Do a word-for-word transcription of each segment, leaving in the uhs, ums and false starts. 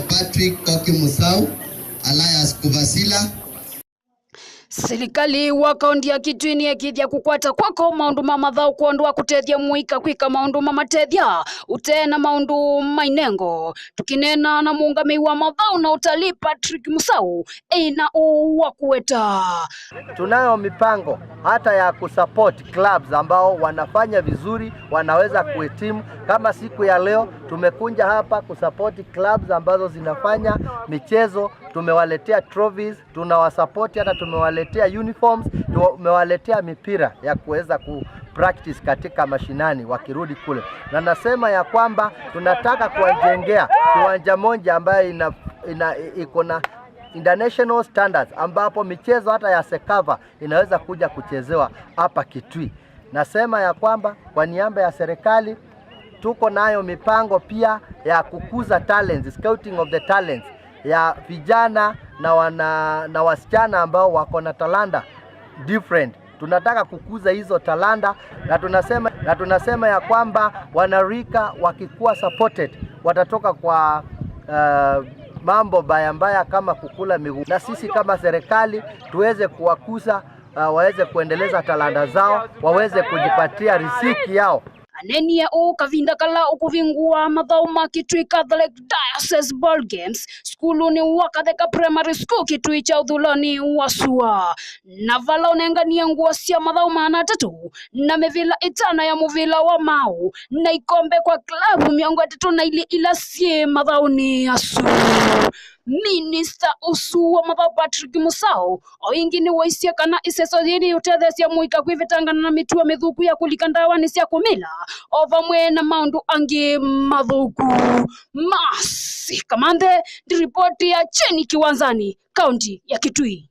Patrick Koki Musau, alias Kuvasila. Silikalĩ wa kaũntĩ ya Kitui nĩyĩkĩĩthya kũkwata kw'oko maũndũ ma mathaũ kwondũ wa kũtethya mũika kwĩka maũndũ mamatethya ũtee na maũndũ ma inengo. Tũkĩneena na mũũngamĩi wa mathaũ na ũtalii Patrick Musau, ena ũũ wa kũweta. Tunayo mipango hata ya kusupport clubs ambao wanafanya vizuri, wanaweza kuhitimu. Kama siku ya leo, tumekuja hapa kusupport clubs ambazo zinafanya michezo, tumewaletea trophies, tunawasupport, hata tumewaletea uniforms, tumewaletea mipira ya kuweza ku practice katika mashinani wakirudi kule. Na nasema ya kwamba tunataka kuwajengea kiwanja moja ambayo ina, ina, iko na international standards, ambapo michezo hata ya CECAFA inaweza kuja kuchezewa hapa Kitui. Nasema ya kwamba kwa niaba ya serikali, tuko nayo mipango pia ya kukuza talents, scouting of the talents ya vijana na wana, na wasichana ambao wako na talanta different. Tunataka kukuza hizo talanta, na tunasema, na tunasema ya kwamba wanarika wakikuwa supported, watatoka kwa, uh, mambo mbaya mbaya kama kukula miguu, na sisi kama serikali tuweze kuwakuza, uh, waweze kuendeleza talanta zao, waweze kujipatia riziki yao. Aneenie ũũ kavinda kala ũkũvingũa mathaũ ma Kitui Catholic Diocese Ball Games sukulunĩ wa Katheka Primary School Kitui kya ũthũĩlonĩ wa sua, na vala ũnenganie ngũa sya mathaũ maana atatũ na mĩvĩla ĩtano ya mũvĩla wa maaũ na ikombe kwa klavu mĩongo ĩtatũ na ilĩ ila syĩ mathaũnĩ asu. Minista ũsu wa mathaũ Patrick Musau o ĩngĩ nĩwaisye kana ĩseso yĩĩ nĩyũtetheesya mũika kwĩvetangana na mĩtuo mĩthũku ya kũlika ndawanĩ sya kũmila, o vamwe na maũndũ angĩ mathũku. Masi Kamanthe, ndi ripoti ya Cheni Kiwanzani, kaunti ya Kitui.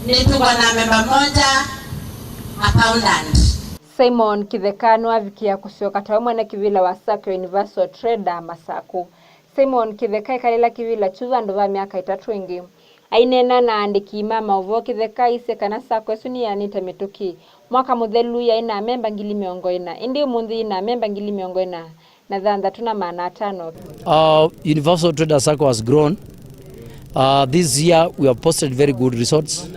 Ni tuko na memba moja accountant. Simon Kitheka nĩwavikĩa kũsyoka tawe mwene kĩvĩla wa sacco ya Universal Trader Masakũ. Simon Kitheka ekalĩla kĩvĩla kyu vandũ va myaka ĩtatũ ĩngĩ. Aineena na aandĩki ma maũvoo, Kitheka aisye kana sacco ĩsu nĩyanĩte mĩtũkĩ. Mwaka mũthelu yaĩ na amemba ngili mĩongo ĩna, ĩndĩ ũmũnthĩ yĩ na amemba ngili mĩongo ĩna na thanthatũ na maana atano. Uh, Universal Trader Sacco has grown. Uh, this year we have posted very good results.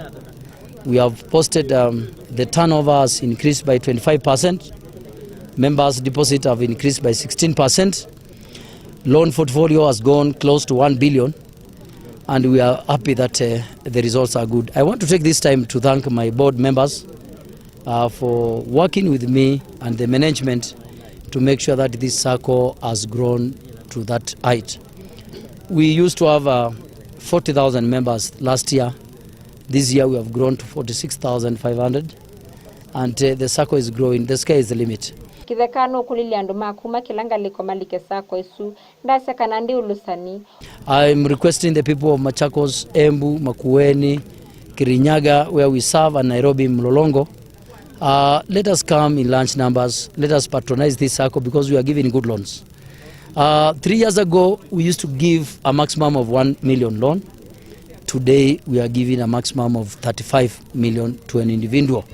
We have posted, um, the turnover has increased by twenty-five percent. Members' deposit have increased by sixteen percent. Loan portfolio has gone close to one billion, and we are happy that, uh, the results are good. I want to take this time to thank my board members, uh, for working with me and the management to make sure that this sacco has grown to that height. We used to have, uh, forty thousand members last year. This year we have grown to forty-six thousand five hundred, and, uh, the sacco is growing. The sky is the limit. Kitheka nũkũlilye andũ ma kuma kĩla ngalĩko malike sacco ĩsu. Ndasya kana ndi ũlũsani. I'm requesting the people of Machakos, Embu, Makueni, Kirinyaga, where we serve, and Nairobi, Mlolongo. Uh, let us come in large numbers. Let us patronize this sacco because we are giving good loans. Uh, three years ago, we used to give a maximum of one million loan. Today, we are giving a maximum of thirty-five million to an individual.